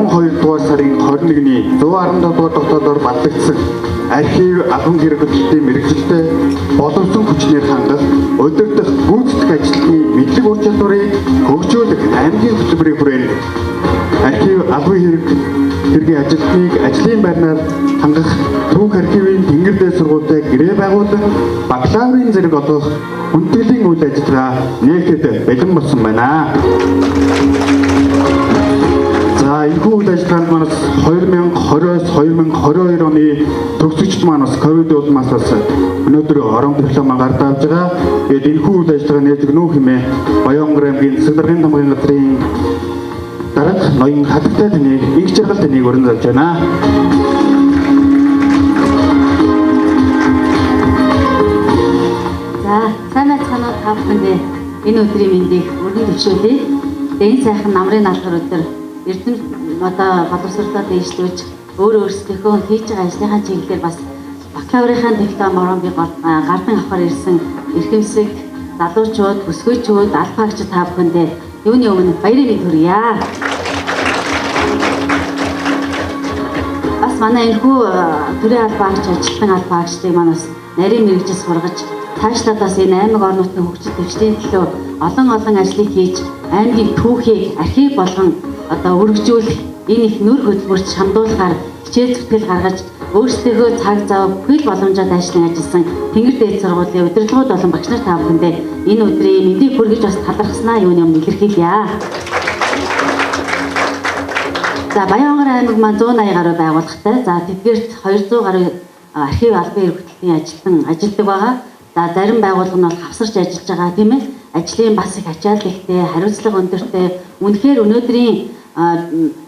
12 дугаар сарын 21-ний 117 дугаар тогтоолоор батлагдсан архив албан хэрэглэлтийн мэргэжилтэй боловсон хүчнээр хангах, удирдах, гүйцэтгэх ажилтны мэдлэг ур чадварыг хөгжүүлэх аймгийн хөтөлбөрийн хүрээнд архив албан хэргийн ажилтныг ажлын байрнаар хангах түүх архивын Тэнгэр дээд сургуультай гэрээ байгуулан бакалаврын зэрэг олгох хүндэтгэлийн үйл ажиллагаа нээлттэй бэлэн болсон байна. За энэхүү үйл ажиллагаанд маань 2020-оос 2022 оны төгсөгчд маань бас ковид улмаас бас өнөөдөр орон диплом гардаг авч байгаа. Тэгээд энэхүү үйл ажиллагаа нээж өгнө хэмээн Баян-Онгор аймгийн засаг даргын тамгын газрын дарга ноён хатагтай таныг инх жаргал таныг өрн залж байна. За сайн байцгаана уу та бүхэндээ энэ өдрийн мэндийг өргөн төвшөөлье. Энэ сайхан намрын алгар өдөр эрдэм одоо боловсролоо дээшлүүлж өөр өөрсдийнхөө хийж байгаа ажлынхаа чиглэлээр бас бакалаврынхаа диплом оромгийг гардан авахар ирсэн эрхэмсэг залуучууд, бүсгүйчүүд, албаагч та бүхэндээ юуны өмнө баярын мэнд хүргье. Бас манай энэхүү төрийн албаагч, ажилтан албаагчдыг маань бас нарийн мэргэжил сургаж цаашлаад бас энэ аймаг орон нутгийн хөгжил дэвшлийн төлөө олон олон ажлыг хийж аймгийн түүхийг архив болгон одоо өргөжүүлэх энэ их нүр хөдөлмөрт шамдуулахаар хичээл зүтгэл гаргаж өөрсдийнхөө цаг зав бүхэл боломжоор дайшлан ажилласан Тэнгэр дээд сургуулийн удирдлагууд болон багш нар та бүхэндээ энэ өдрийн мэндийг хүргэж бас талархснаа юуны өмнө илэрхийлье. За Баян-Онгор аймаг маань 180 гаруй байгууллагатай. За тэдгээрт 200 гаруй архив албан хэрэгтлийн ажилтан ажилладаг байгаа. За зарим байгууллага нь бол хавсарч ажиллаж байгаа, тийм ээ. Ажлын бас их ачаал ихтэй, хариуцлага өндөртэй. Үнэхээр өнөөдрийн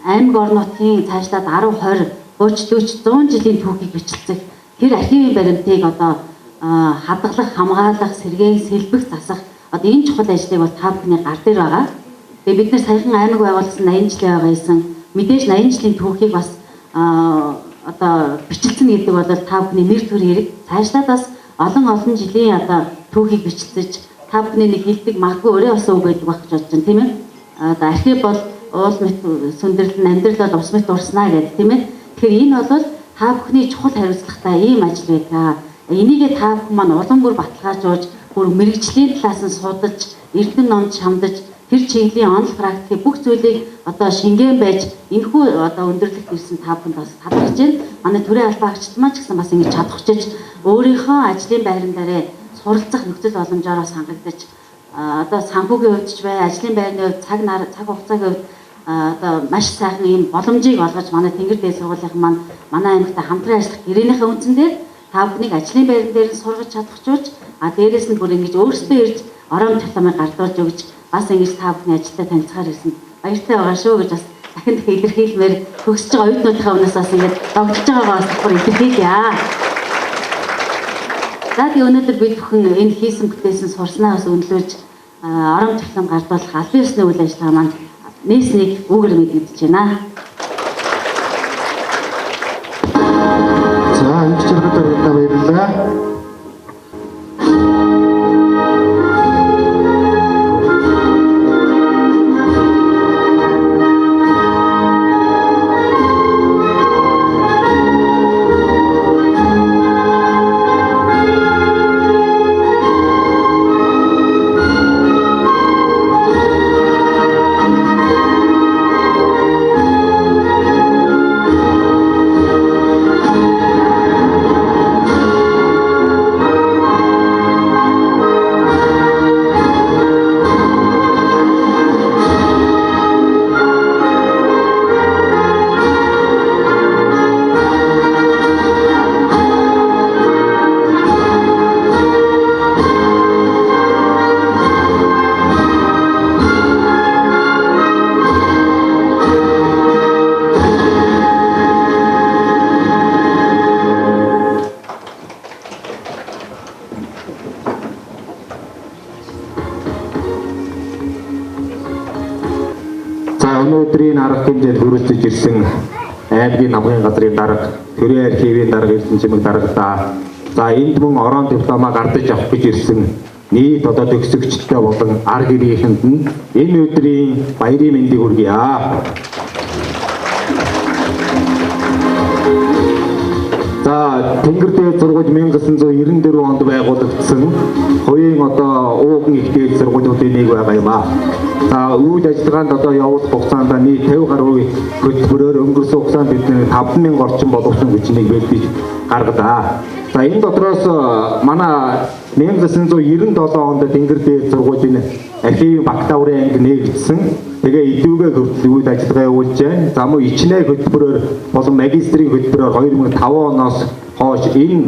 аймаг орон нутгийн цаашлаад 10, 20, 30, 40, 100 жилийн түүхийг бичлэцэх тэр архивын баримтыг одоо хадгалах, хамгаалах, сэргээн, сэлбэх, засах одоо энэ чухал ажлыг бол та бүхний гар дээр байгаа. Тэгээ бид нар саяхан аймаг байгуулсан 80 жилийн байгаа юмсан. Мэдээж 80 жилийн түүхийг бас одоо бичлсэн гэдэг бол та бүхний нэр төр хэрэг. Цаашлаад бас олон олон жилийн одоо түүхийг бичлэж та бүхний нэг хэлдэг магадгүй өөрөө бас үг байдаг байх гэж бодож байна, тийм ээ. Одоо архив бол уул мэт сүндэрлэн, амьдрал бол ус мэт урснаа гэдэг, тийм ээ. Тэгэхээр энэ бол та бүхний чухал хариуцлагатай ийм ажил байдаг. Энийгээ та бүхэн маань улам бүр баталгаажуулж, бүр мэргэжлийн талаас нь судалж, эрдэм номд шамдаж, тэр чиглэлийн онол практикийн бүх зүйлийг одоо шингэн байж энэхүү одоо өндөрлөгт ирсэн та бүхэнд бас талархаж байна. Манай төрийн албаагчид маань ч гэсэн бас ингэж чадах хүчиж өөрийнхөө ажлын байран дээрээ суралцах нөхцөл боломжоор сангагдаж одоо санхүүгийн хувьд ч бай, ажлын байрны хувьд, цаг хугацаагийн хувьд одоо маш сайхан ийм боломжийг олгож манай Тэнгэр дээд сургуулийн маань манай аймагтай хамтран ажиллах гэрээнийхээ үндсэн дээр та бүхнийг ажлын байран дээр нь сургаж чадахжуулж, а дээрээс нь бүр ингэж өөрсдөө ирж орон дипломыг гардуулж өгч бас ингэж та бүхний ажилтай танилцахаар ирсэн баяртай байгаа шүү гэж бас дахин дахин илэрхийлмээр төгсөж байгаа оюутнуудынхаа өмнөөс бас ингэж догдолж байгаагаа бас давхар илэрхийлье. За тэгээ өнөөдөр бид бүхэн энэ хийсэн бүтээсэн сурснаа бас үнэлүүлж орон диплом гардуулах албан ёсны үйл ажиллагаа маань нээснийг үүгээр мэдэгдэж байна. За инх жаргал даргадаа баярлалаа. Өнөөдрийн арга хэмжээнд хүрэлцэж ирсэн аймгийн намгын газрын дарга, төрийн архивын дарга Эрдэнэ чимэг даргадаа. За энд мөн орон дипломаа гардаж авах гэж ирсэн нийт одоо төгсөгчдтэй болон ар гэрийнхэнд нь энэ өдрийн баярын мэндийг хүргье. Тэнгэр дээд сургууль 1994 онд байгуулагдсан хувийн одоо ууган их дээд сургуулиудын нэг байгаа юм аа. За үйл ажиллагаанд одоо явуулах хугацаанд нийт 50 гаруй хөтөлбөрөөр өнгөрсөн хугацаанд бид 5000 орчим боловсон хүчнийг бэлдэж гаргалаа. За энэ дотроос манай 1997 онд Тэнгэр дээд сургуулийн архивын бакалаврын анги нээгдсэн. Тэгээ илүүгээ хүртэл үйл ажиллагаа явуулж байна. За мөн ичнэ хөтөлбөрөөр болон магистрийн хөтөлбөрөөр 2005 оноос хойш энэ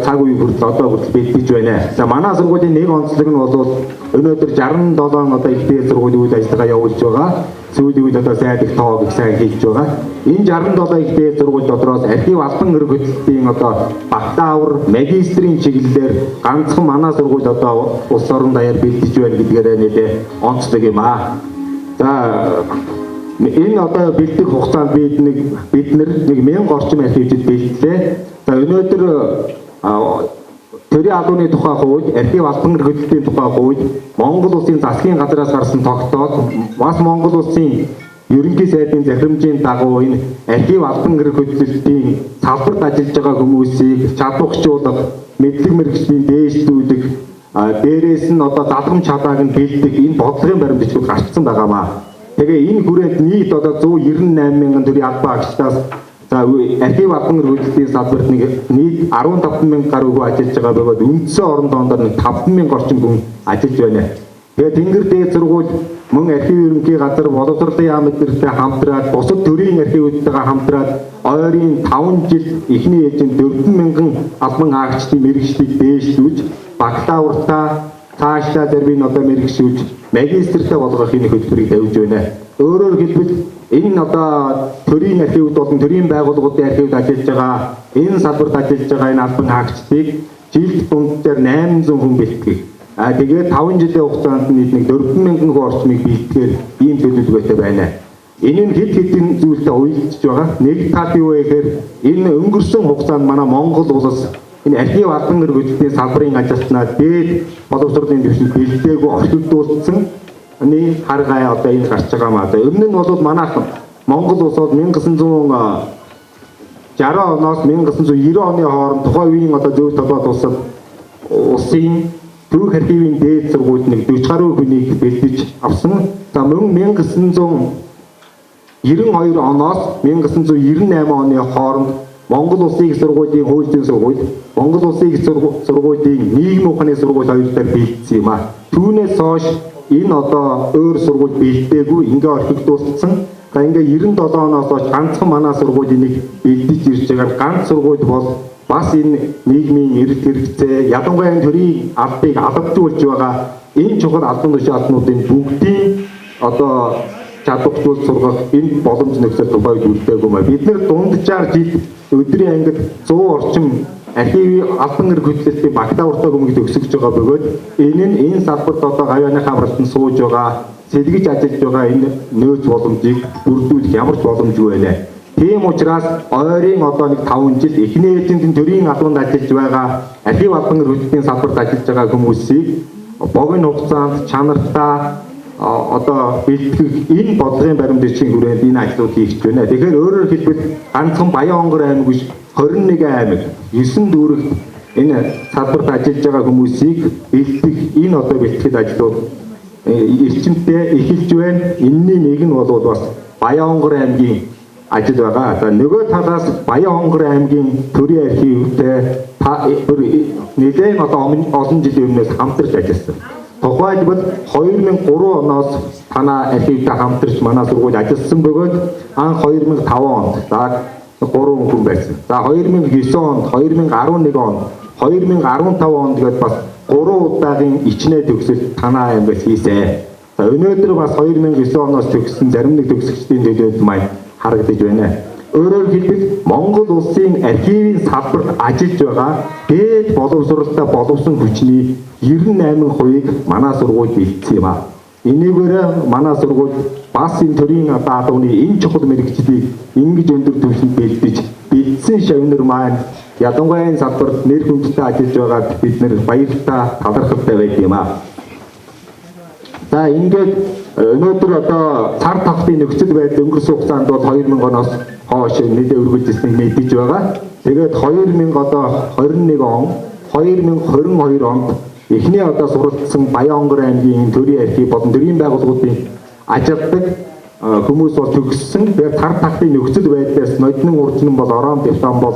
цаг үе хүртэл одоо хүртэл бэлдэж байна. За манай сургуулийн нэг онцлог нь бол өнөөдөр 67 одоо их дээд сургуулийн үйл ажиллагаа явуулж байгаа. Сүүлийн үед одоо сайдах тоог их сайн хийж байгаа. Энэ 67 их дээд сургууль дотроос архив албан эрхлэлтийн одоо бакалавр, магистрийн чиглэлээр ганцхан манай сургууль одоо улс орон даяар бэлдэж байна гэдгээрээ нэлээ онцлог юм аа. За энэ одоо бэлдэх хугацаанд бид нар нэг 1000 орчим архивчид бэлдлээ. За өнөөдөр төрийн албаны тухай хууль, архив албан эрхлэлтийн тухай хууль, Монгол улсын засгийн газраас гарсан тогтоол, бас Монгол улсын ерөнхий сайдын захирамжийн дагуу энэ архив албан эрхлэлтийн салбарт ажиллаж байгаа хүмүүсийг чадварчуулах, мэдлэг мэргэжлийн дээшлүүлэх, дээрээс нь одоо залгам чадааг нь бэлдэх энэ бодлогын баримт бичгүүд гарчсан байгаамаа. Тэгээ энэ хүрээнд нийт одоо 198 мянган төрийн албан агчдаас за архив албан эрхлэлтийн салбарт нэг нийт 15 мянга гаруй хүн ажиллаж байгаа бөгөөд үндсэн орон доондор нэг 5 мянга орчим хүн ажиллаж байна. Тэгээ Тэнгэр дээд сургууль мөн архив ерөнхий газар боловсролын яам эднэртэй хамтраад бусад төрийн архивуудтайгаа хамтраад ойрын 5 жил эхний ээлжинд 4 мянган албан агчдын мэргэжлийг дээшлүүлж бакалавртаа цаашдаа зарим одоо мэргэшүүлж магистртай болгох энэ хөтөлбөрийг тавьж байна. Өөрөөр хэлбэл энэ одоо төрийн архивууд болон төрийн байгууллагуудын архивд ажиллаж байгаа энэ салбарт ажиллаж байгаа энэ албан хаагчдыг жилд дунджаар 800 хүн бэлтгэх. А тэгээд 5 жилийн хугацаанд нийт нэг 4 мянган хүн орчмыг бэлтгэхээр ийм төлөвлөгөөтэй байна. Энэ нь хэд хэдэн зүйлтэй уялдж байгаа. Нэг тал юу вэ гэхээр энэ өнгөрсөн хугацаанд манай Монгол улс энэ архив албан эрхлэлтийн салбарын ажилтнаа дээд боловсролын түвшинд бэлдээгүй орхигдуулсан нэг харгай одоо энэ гарч байгаа маа. Өмнө нь бол манайх Монгол улс бол 1960 оноос 1990 оны хооронд тухайн үеийн одоо зөв толгой тусад улсын түүх архивын дээд сургуульд нэг 40 гаруй хүнийг бэлдэж авсан. За мөн 1992 оноос 1998 оны хооронд Монгол улсын их сургуулийн хууль зүйн сургууль, Монгол улсын их сургуулийн нийгмийн ухааны сургууль хоёр дээр бэлдсэн юм а. Түүнээс хойш энэ одоо өөр сургууль бэлдээгүй ингээ орхигдуулсан. За ингээ 97 оноос хойш ганцхан манай сургуулийн нэг бэлдэж ирж байгаа ганц сургууль бол бас энэ нийгмийн эрэлт хэрэгцээ, ялангуяа төрийн албыг албажуулж байгаа энэ чухал албан тушаалтнуудын бүгдийн одоо чадварчул сургах энэ боломж нөхцөл тухайд үлдээгүй маа. Бид нэр дунджаар жил өдрийн ангид 100 орчим архивын албан эрхлэлтийн бакалавртай хүмүүст өсөж байгаа бөгөөд энэ нь энэ салбарт одоо гавьяаныхаа амралтанд сууж байгаа, сэлгэж ажиллаж байгаа энэ нөөц боломжийг бүрдүүлэх ямар ч боломжгүй байна. Тийм учраас ойрын одоо нэг 5 жил эхний ээлжинд төрийн албанд ажиллаж байгаа архив албан эрхлэлтийн салбарт ажиллаж байгаа хүмүүсийг богино хугацаанд чанартай одоо бэлтгэх энэ бодлогын баримт бичгийн хүрээнд энэ ажлууд хийгдэж байна. Тэгэхээр өөрөөр хэлбэл ганцхан Баян-Хонгор аймаг биш 21 аймаг 9 дүүрэгт энэ салбарт ажиллаж байгаа хүмүүсийг бэлтгэх энэ одоо бэлтгэл ажлууд эрчимтэй эхэлж байна. Энэний нэг нь бол бас Баян-Хонгор аймгийн ажил байгаа. За нөгөө талаас Баян-Хонгор аймгийн төрийн архивтэй нэлээд одоо олон жилийн өмнөөс хамтарч ажилласан. Тухайлбал 2003 оноос танаа архивтай хамтарч манай сургууль ажилласан бөгөөд анх 2005 онд за 3 хүн байсан. За 2009 онд, 2011 онд, 2015 онд гээд бас 3 удаагийн ичнэ төгсөл танаа аймагт хийсэн. За өнөөдөр бас 2009 оноос төгссөн зарим нэг төгсөгчдийн төлөөд маань харагдаж байна. Өөрөөр хэлбэл Монгол улсын архивын салбарт ажиллаж байгаа дээд боловсролтой боловсон хүчний 98%-ийг манай сургууль бэлдсэн юм а. Энийгээр манай сургууль бас энэ төрийн одоо албаны энэ чухал мэргэжлийг ингэж өндөр түвшинд бэлдэж бэлдсэн шавнар маань ялангуяа энэ салбарт нэр хүндтэй ажиллаж байгаад бид нэр баяртай талархалтай байдаг юм а. За ингээд өнөөдөр одоо цар тахлын нөхцөл байдал өнгөрсөн хугацаанд бол 2000 оноос хойш нэлээд өргөжсөнийг мэдэж байгаа. Тэгээд 2021 он, 2022 онд эхний одоо суралцсан Баян-Онгор аймгийн төрийн архив болон төрийн байгууллагуудын ажилладаг хүмүүс бол төгссөн. Тэгээд цар тахлын нөхцөл байдлаас ноднон уржин бол орон диплом бол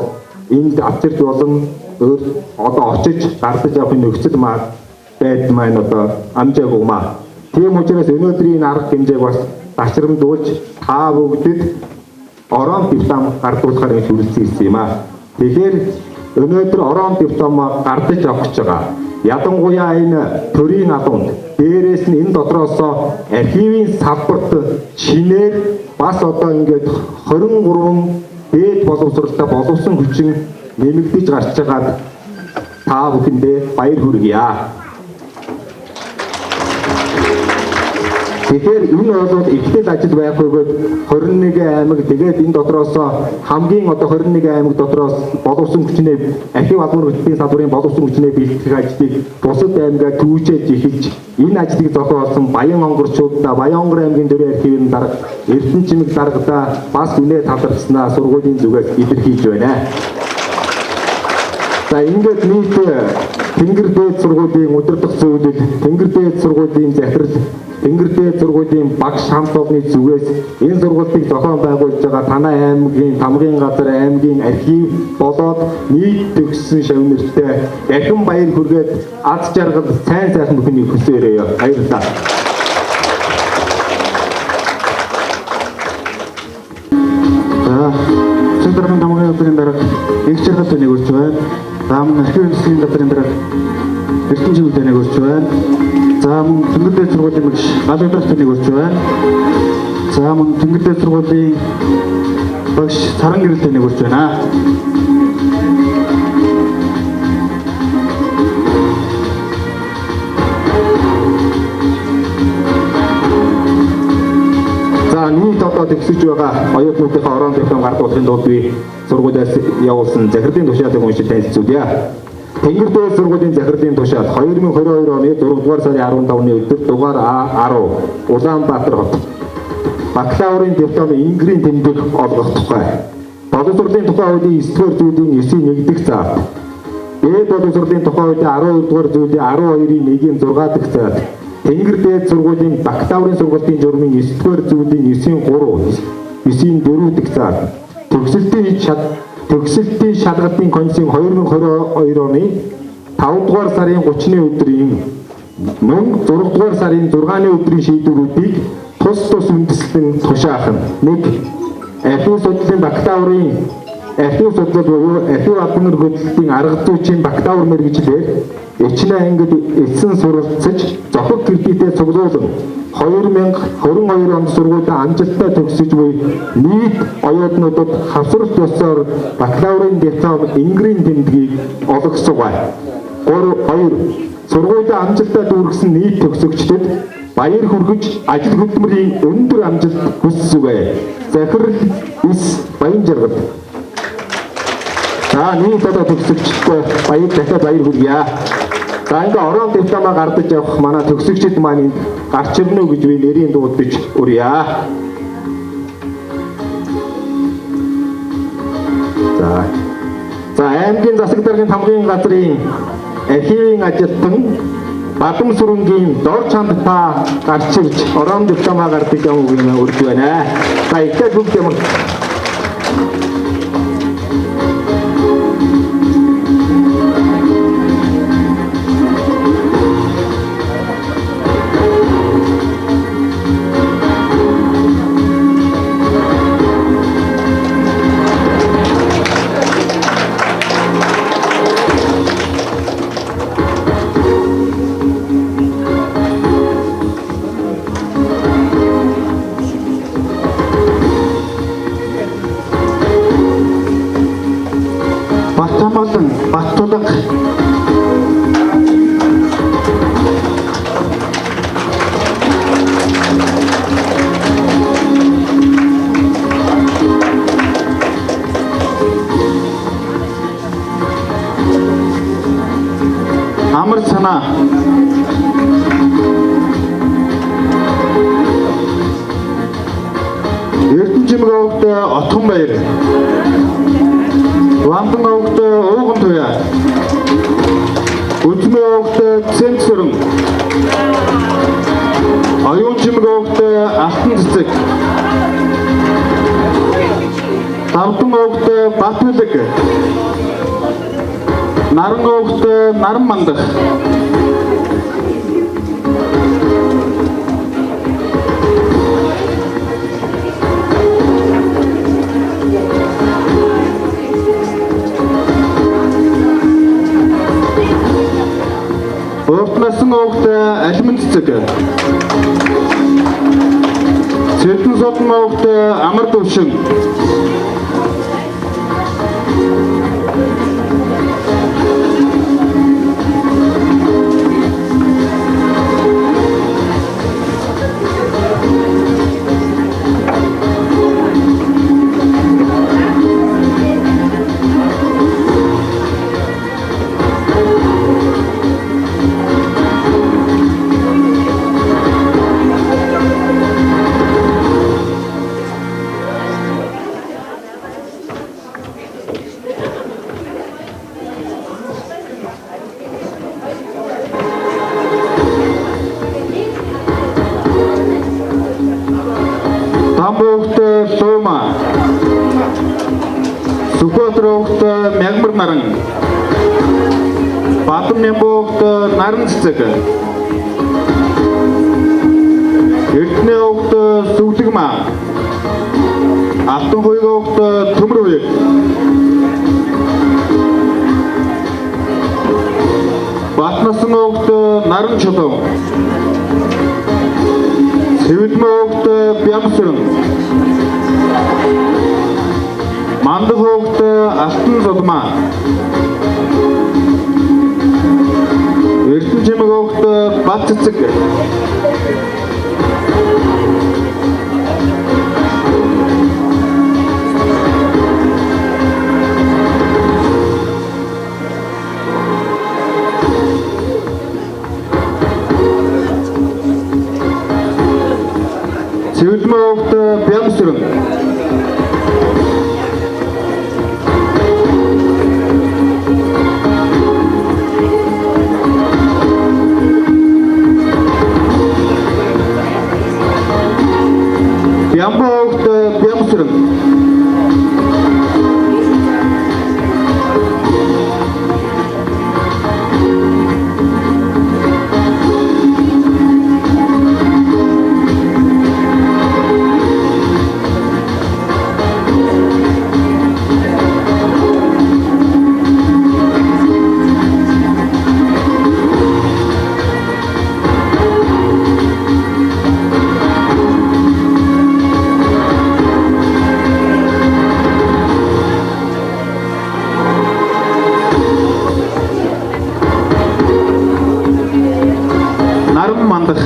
энд авчирч болон өөр одоо очиж гардаж явахын нөхцөл байдал маань одоо амжаагүй маа. Тийм учраас өнөөдрийн арга хэмжээг бас дашрамдуулж та бүгдэд орон диплом гардуулахаар ингэж хүрэлцэн ирсэн юм аа. Тэгэхээр өнөөдөр орон диплом гардаж авах гэж байгаа. Ялангуяа энэ төрийн алуунд дээрээс нь энэ дотроосоо архивын салбарт шинээр бас одоо ингээд 23 дээд боловсралтай боловсон хүчин нэмэгдэж гарч байгаад та бүхэндээ баяр хүргье. Тэгэхээр энэ бол ихтэй ажил байхгүйгээд 21 аймаг тэгээд энэ дотроос хамгийн одоо 21 аймаг дотроос боловсон хүчнээ архив албан хөтөлбөрийн салбарын боловсон хүчнээ бэлтгэх ажлыг бусад аймгаа түүжээж эхэлж энэ ажлыг зохиолсон Баян-Онгорчуудаа Баян-Онгор аймгийн төрийн архивын дарга Эрдэнэчимэг даргадаа бас үнэ талархснаа сургуулийн зүгээс илэрхийлж байна. За ингээд нийт Тэнгэр дээд сургуулийн удирдах зөвлөл, Тэнгэр дээд сургуулийн захирал, Тэнгэр дээд сургуулийн багш хамт олонны зүгээс энэ сургуулийг зохион байгуулж байгаа танай аймгийн тамгын газар аймгийн архив болоод нийт төгссөн шавнартай дахин баяр хүргээд аз жаргал сайн сайхан бүхнийг хүсээрэй. Баярлалаа. За, засаг даргын тамгын газрын дарга Их жаргал таныг урьж байна. За, мөн архив үндэсний газрын дарга Эрдэнэчимэг таныг урьж байна. За, мөн Тэнгэр дээд сургуулийн багш Галуудрах таныг урьж байна. За, мөн Тэнгэр дээд сургуулийн багш Саран гэрэл таныг урьж байна. За, нийт одоо төгсөж байгаа оюутнуудынхаа орон диплом гардуулахын тулд би сургуулиас явуулсан захирлын тушаалыг уншиж танилцуулъя. Тэнгэр дээд сургуулийн захирлын тушаал 2022 оны 6 дугаар сарын 15-ны өдөр дугаар А10 Улаанбаатар хот. Бакалаврын диплом Ингрийн тэмдэг олгох тухай. Боловсролын тухай хуулийн 9 дугаар зүйлийн 9-ийн 1 дэх заалт. Дээд боловсролын тухай хуулийн 12 дугаар зүйлийн 12-ийн 1-ийн 6 дэх заалт. Тэнгэр дээд сургуулийн бакалаврын сургалтын журмын 9 дугаар зүйлийн 9-ийн 3, 9-ийн 4 дэх заалт. Төгсөлтийн шалгалтын комиссийн 2022 оны 5 дугаар сарын 30-ны өдрийн мөн 6 дугаар сарын 6-ны өдрийн шийдвэрүүдийг тус тус үндэслэн тушаах нь. 1. Архив судлалын бакалаврын архив судлал буюу архив албан хөдлөлтийн арга зүйчийн бакалавр мэргэжлээр Эчнэ ангид эцсэн суралцаж зохиг кредитээ цуглуулан 2022 онд сургуулиа амжилттай төгсөж буй нийт оюутнуудад хавсралт ёсоор бакалаврын диплом Ингрийн тэмдгийг олгосгоо. 3. 2. Сургуулиа амжилттай дүүргэсэн нийт төгсөгчдөд баяр хүргэж ажил хөдөлмөрийн өндөр амжилт хүссүгэ. Захирал Ис Баян-Жаргал. За, нийт одоо төгсөгчдөд баяр дахиад баяр хүргье. За, ингээ орон дипломаа гардаж явах манай төгсөгчд маань энд гарч ирнэ үү гэж би нэрийн дуудаж урья. За. За, аймгийн засаг даргын тамгын газрын архивын ажилтан Бадам сүрэнгийн дор чанд та гарч ирж орон дипломаа гардаг юм уу гэж урьж байна. За, ихтэй бүгд юм. Батамалан Баттулаг Амар санаа Эрдэнэчимэг овогт Отхон баяр. Вамдан овогт Ууган туяа. Үзмээ овогт Цэнцүрэн. Оюун чимэг овогт Алтан цэцэг. Давтан овогт Батбилэг. Наран овогт Наран мандах. Урт насан овогт Алиман цэцэг. Цэрдэн содон овогт Амар төвшин. Тамбовт Луума. Сүхбаатар овогт Мягмар наран. Бадан Мямбовт Наран цэцэг. Эрдэнэ овогт Сүглэгмаа. Алтан хуйг овогт Төмөр хуйг. Батнасан овогт Наран чулуун. Сэвэлмээ овогт Бямсран. Мандах овогт Алтан зулмаа. Эрдэнэ чимэг овогт Бат цэцэг. Цэвэлмээ овогт Бямсран. Бямба овогт Бямсран. Наран мандах.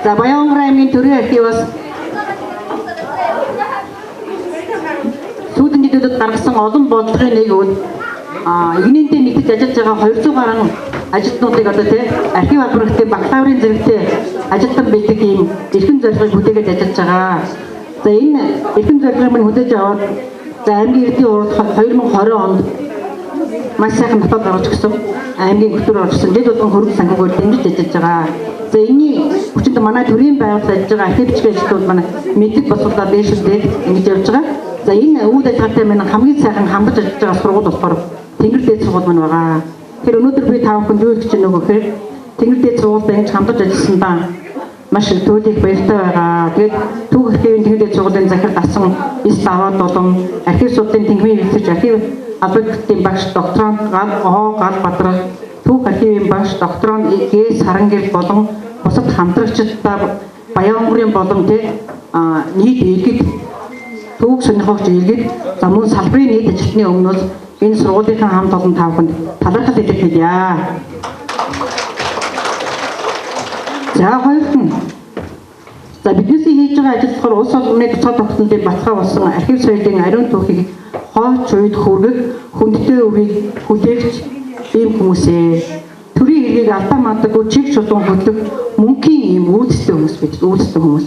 За Баян-Онгор аймгийн төрийн архиваас сүүлийн жилүүдэд гаргасан олон бодлогын нэг үн эгнээндээ нэгтгэж ажиллаж байгаа 200 гаруй ажилтнуудыг одоо тий архив албан бакалаврын зэрэгтэй ажилтан бэлдэх ийм эрхэм зорилгыг хүлээгээд ажиллаж байгаа. За энэ эрхэм зорилгыг минь хүлээж аваад за аймгийн эрдийн урал 2020 онд маш сайхан дотоод гаргаж өгсөн. Аймгийн хөтөлбөр орсон. Жил болгон хөрөнгө санхүүгээр дэмжиж ажиллаж байгаа. За энэний хүчинд манай төрийн байгууллага ажиллаж байгаа архив бичгийн ажилтнууд манай мэдлэг боловсруулалтаа дэвшүүлээд ингэж явж байгаа. За энэ үйл ажиллагаатай маань хамгийн сайхан хамтарч ажиллаж байгаа сургууль болохоор Тэнгэр дээд сургууль маань байгаа. Тэгэхээр өнөөдөр би та бүхэнд юу хэлж байна вэ гэхээр Тэнгэр дээд сургуультай ингэж хамтарч ажилласандаа маш их төлөөх баяртай байгаа. Тэгээд Түүх архивын Тэнгэр дээд сургуулийн захирал Асан Ис Даваад болон архив судлалын тэнхимийн хэвлэгч архив албан ёсны багш докторант Гал О Гал Бадрах, Түүх архивын багш докторант Г Сарангэр болон бусад хамтрагчдаа Баян-Онгорын болон нийт иргэд түүх сонирхогч иргэд за мөн салбарын нийт ажилтны өмнө энэ сургуулийнхаа хамт олон та бүхэнд талархал илэрхийлье. За хоёрт нь за биднээсээ хийж байгаа ажил болохоор улс орны тусгай тогтнолын баталгаа болсон архив соёлын ариун түүхийг хооч уйд хүргэх хүндтэй үгийг хүлээгч ийм хүмүүсээ. Төрийн хэргийг алдаа мадаггүй чиг чулуун хөдлөх мөнхийн ийм үйлстэй хүмүүс бид үйлстэй хүмүүс.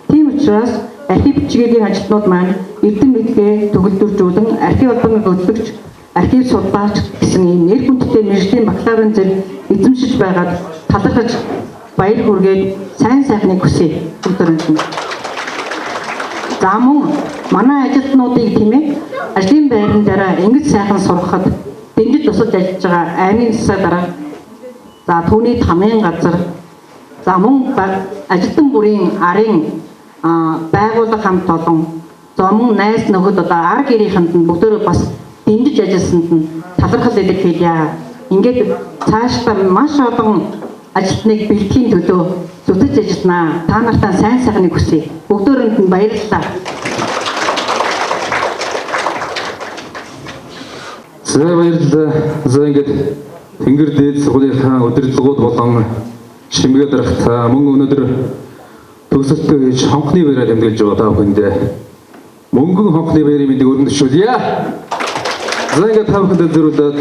Тийм учраас архив бичгээлийн ажилтнууд маань эрдэм мэдлэгээ төгөлдржүүлэн архив албаны хөдлөгч, архив судлаач гэсэн ийм нэр хүндтэй мэргэжлийн бакалаврын зэрэг эзэмшиж байгаад талархаж баяр хүргээд сайн сайхныг хүсье. Бүгдээрээ нь. За мөн манай ажилтнуудыг тийм ажлын байран дээр ингэж сайхан сургахад дэмжиж тусалж ажиллаж байгаа аймгийн засаг дарга, за түүний тамын газар, за мөн ажилтан бүрийн арын байгууллага хамт олон, за мөн найз нөхөд одоо ар гэрийнхэнд нь бүгдээрээ бас дэмжиж ажилласанд нь талархал илэрхийлье. Ингээд цаашдаа маш олон ажилтныг бэлтгэхийн төлөө зүтгэж ажилланаа. Та нартай сайн сайхныг хүсье. Бүгдээрэнд нь баярлалаа. За баярлалаа. За ингээд Тэнгэр дээд сургуулийнхаа удирдлагууд болон шимгээ дарагт мөн өнөөдөр төгсөлтөө хийж хонхны баяраар тэмдэглэж байгаа та бүхэндээ мөнгөн хонхны баярын мэндийг өргөн төвшүүлье. За ингээд та бүхэндээ зориулаад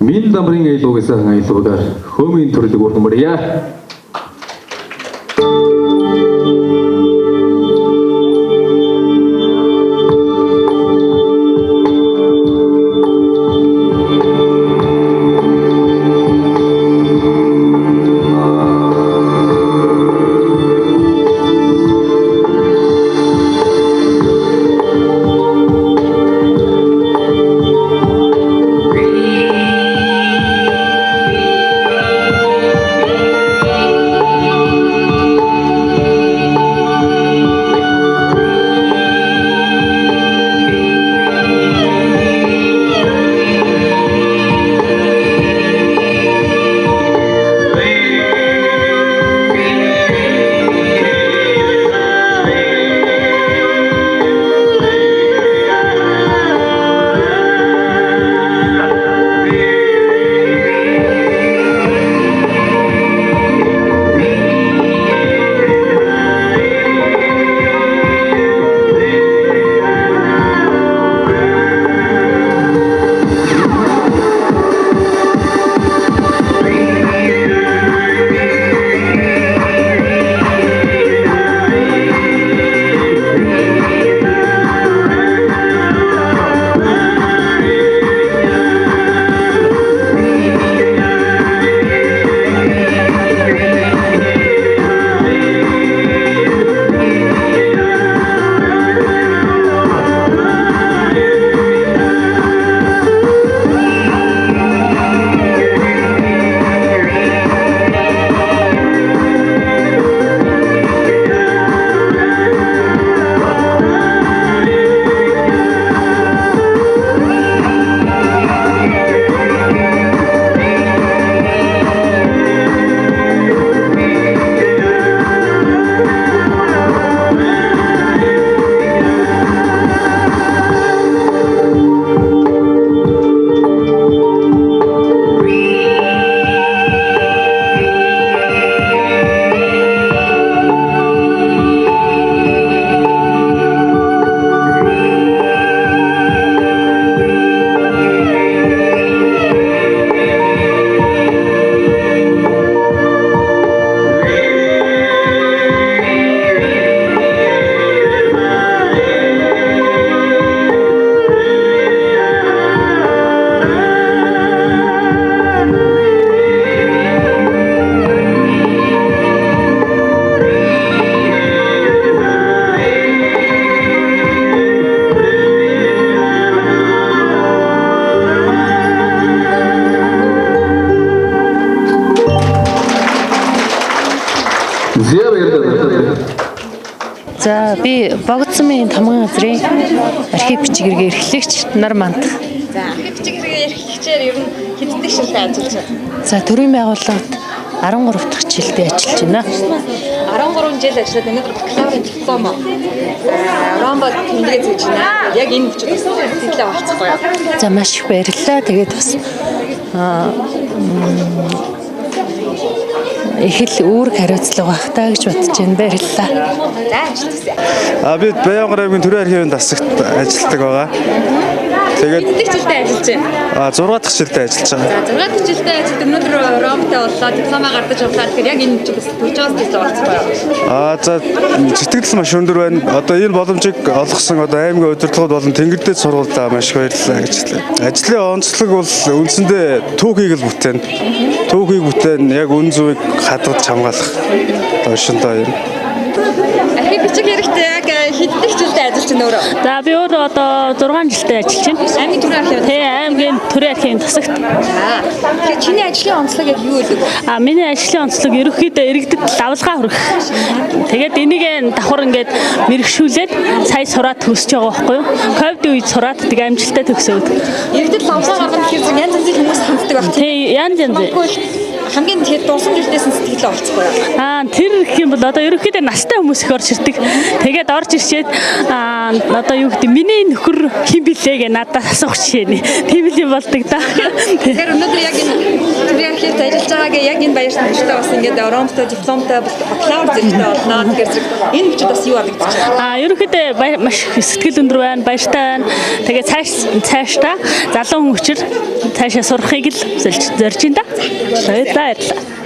Мин дамрын аялал гэсэн аялалгаар хөөмийн төрлөг өргөмөрье. За, би Богдсамын томгон газрын архив бичиг эргээ эрхлэгч Нар Мант. За, архив бичиг эргээ эрхлэгчээр ер нь хэдэн жилдээ ажиллаж байна? За, төрийн байгууллагад 13 дахь жилдээ ажиллаж байна. 13 жил ажиллаад өнөөдөр бакалаврын диплом Ромбо тэмдэглээ зүүж байна. Яг энэ мөчөд бас сэтгэлээ олцохгүй юу? За, маш их баярлалаа. Тэгээд бас их л үүрэг хариуцлага байх таа гэж бодож байна. Баярлалаа. За, ажил хүсье. А би Баянгар аймгийн төрийн архивын дасагт ажилладаг байгаа. Тэгээд Хэдэн жилдээ ажиллаж байна? 6 дахь жилдээ ажиллаж байгаа. За, 6 дахь жилдээ ажиллаад өнөөдөр Ромтой боллоо, дипломаа гардаж авлаа. Тэгэхээр яг энэ мөчөд бас төрж байгаа сэтгэлээ олцохгүй юу? А за, сэтгэл маш өндөр байна. Одоо энэ боломжийг олгосон одоо аймгийн удирдлагууд болон Тэнгэр дээд сургуульдаа маш их баярлалаа гэж хэлээ. Ажлын онцлог бол үндсэндээ түүхийг л бүтээн. Түүхийг бүтээн, яг үн зүвийг хадгалж хамгаалах. Одоо шиндоо юм. Архив бичиг хэрэгтэй яг хэдэн жилдээ ажиллаж байна өөрөө? За, би өөрөө одоо 6 жилдээ ажиллаж байна. Аймгийн төрийн архив. Тэ, аймгийн төрийн архивын тасагт. Тэгэхээр чиний ажлын онцлог яг юу гэдэг вэ? А миний ажлын онцлог ерөнхийдөө иргэдэд лавлгаа хүргэх. Тэгээд энийг давхар ингээд мэрэгшүүлээд сая сураад төгсөж байгаа байхгүй юу? Ковидын үед сураад тэг амжилттай төгсөөд. Иргэдэд лавлгаа гаргах гэхээр зэрэг янз янзын хүмүүс ханддаг байх. Тэ, янз янз. Хамгийн тэгэхээр дурсан жилдээс нь сэтгэлээ олцохгүй юу? Аа, тэр гэх юм бол одоо ерөнхийдөө настай хүмүүс их орж ирдэг. Тэгээд орж ирчээд одоо юу гэдэг, миний нөхөр хэн билээ гэ надад асуух жишээ нэ. Тийм л юм болдог да. Тэгэхээр өнөөдөр яг энэ төрийн архивд ажиллаж байгаагаа яг энэ баярт нэртэй бас ингээд ромтой дипломтой бакалавр зэрэгтэй болно. Тэгэхээр зэрэг энэ мөчөд бас юу харагдчих вэ? А ерөнхийдөө маш их сэтгэл өндөр байна, баяртай байна. Тэгээ цаашдаа залуу хүн учир цаашаа сурахыг л зорж байна да. Баярлалаа. Баярлалаа.